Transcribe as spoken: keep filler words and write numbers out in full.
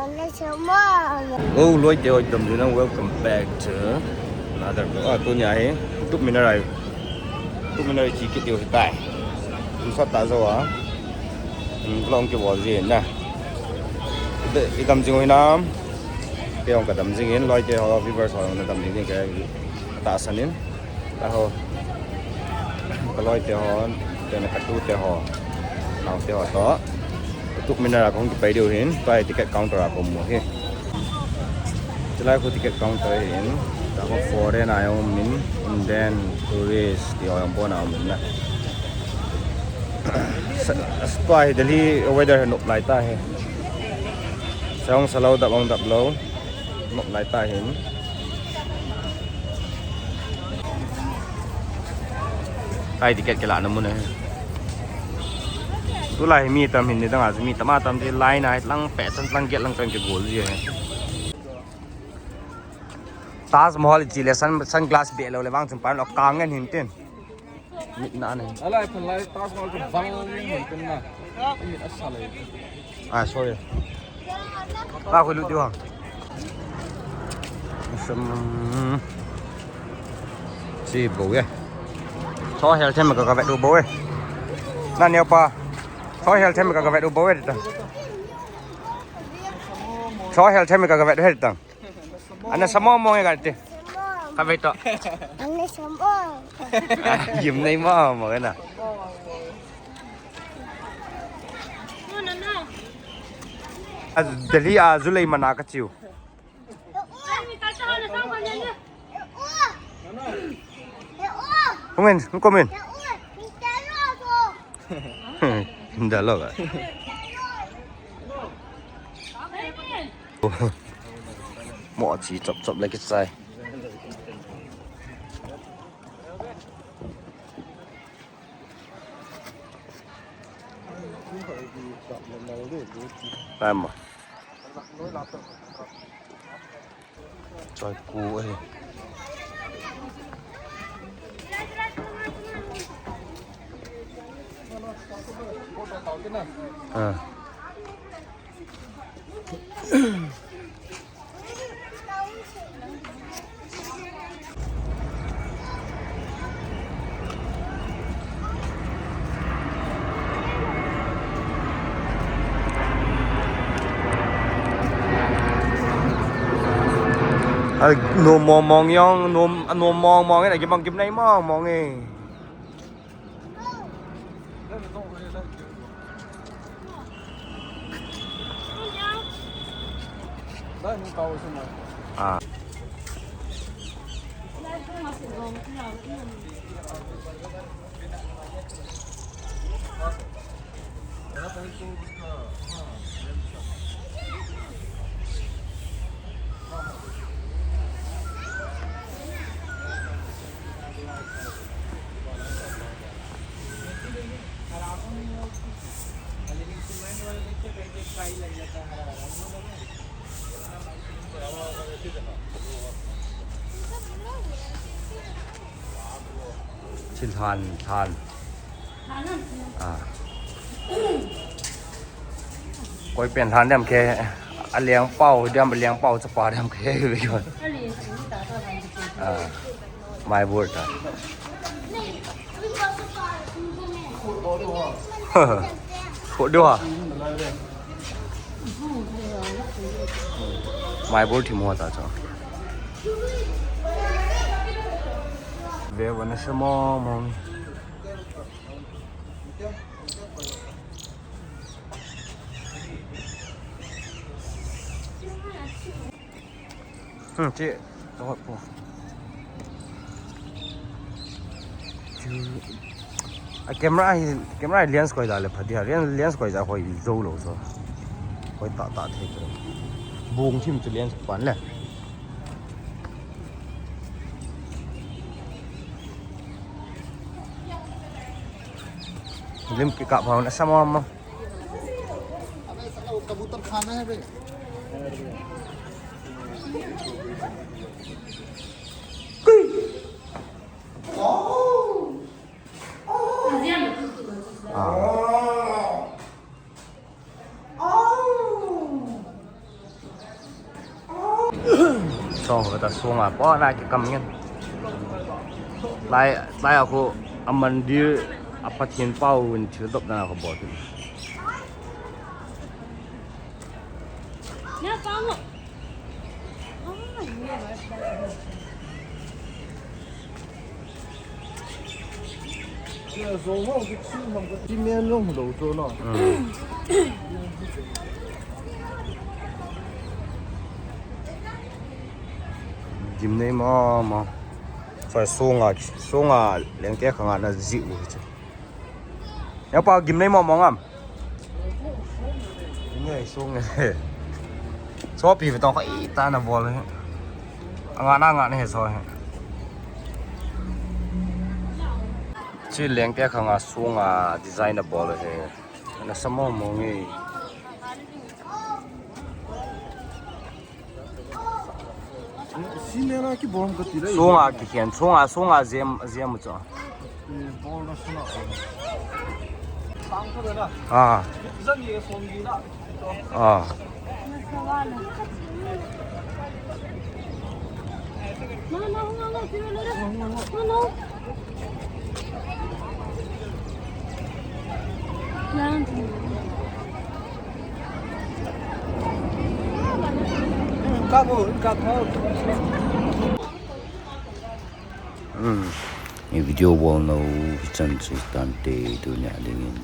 Oh, loi te, oi, tam jin, welcome back to another vlog. Ah, tunia hi Qutub Minar a, Qutub Minar a che kit diu ahitai. Kum sot ta jou a. Hmm, vlog kibol jin na. I dam jing u hinam? Kei jong ka dam jing in, loi te ho, viewers ho jong na dam jing in, kei tahsan in. Aho. Ka loi te ho, te na ka tu te ho. Nao te ho toh. Qutub Minar a kahung kipai diu hin, tua hi ticket counter a ka um u hi. Chulai khu ticket counter ahin. Tua khu foreign a jong um in, Indian tourist ti ho jong pon a um in na. Sa, sa tua hi Delhi weather hi nop lai ta hi. Sa jong sa lou, dap jong dap lou. Nop lai ta hin. Kai ticket kilahna mun ahi. Tulai hi mi tam hin, nidang a chu mi tam a tam, ti line a hi lang peh chan, lang get lang chan kigol ji ahi. Taj Mahal i che le sun, sunglass beh lou le vang chun pan lo kang ngen hin tin. Mit na ne. Alai phan lai Taj Mahal chu bang mun pen na. Mit a sa le. Ah, sorry. Ba khu lut diu ha. Sam. Chi bo ye. Cho hel them ka ka vet u bo ye. Na neo pa. Cho hel them ka ka vet u bo ye ta. Cho hel them ka ka vet u he ta. Ana samo mo nge kati. Ka vet to. Ana samo. Yim nei mo mo na. A Delhi a Julai mana ka chiu. Hung in, hung kom in. Dalo ka. Mo chi chop chop le kisai. Tama. Choi ku ahi. Ah. Ai, nom mong mong jong, nom, nom mong mong e, na kibang kim nei mong mong e. Ah. Thil han, han. Ah. Koi pen han dem ke, a leng pau dem, a leng pau chapa dem ke, ve ko. Ah. Mai bur ta. Kho diu ha. Mai bur thim ho ta cho. Ve wana se mo mo. Hmm, che, to po. Chu, a camera hi, camera hi lens koi da le pha dia, lens, lens koi da hoi zo lo so. Hoi ta ta the ko. Bung thim chu lens pan le. Lim ki ka phone sa mo mo. अबे साला वो कबूतर खाना है बे। Ah. Ong kata sunga po na kikam ngen. Lai, lai a khu a mandir a Pathen pau in thil dop dan a khu bol. Cement long lo chu no. Gimnei mama. Fa sunga, sunga lengte khanga na ji u chu. Ya pa gimnei mama ngam. Nge sung nge. Sopi ve tong kha ita na bol he. Anga na anga ne he so he. Chi lengte khanga sunga design na bol he. Na samo mo nge. Sunga kikhen, sunga, sunga jem, jem chu. Ah. Ah. Hmm. Video bol nau hichan chu tante tunia dingin.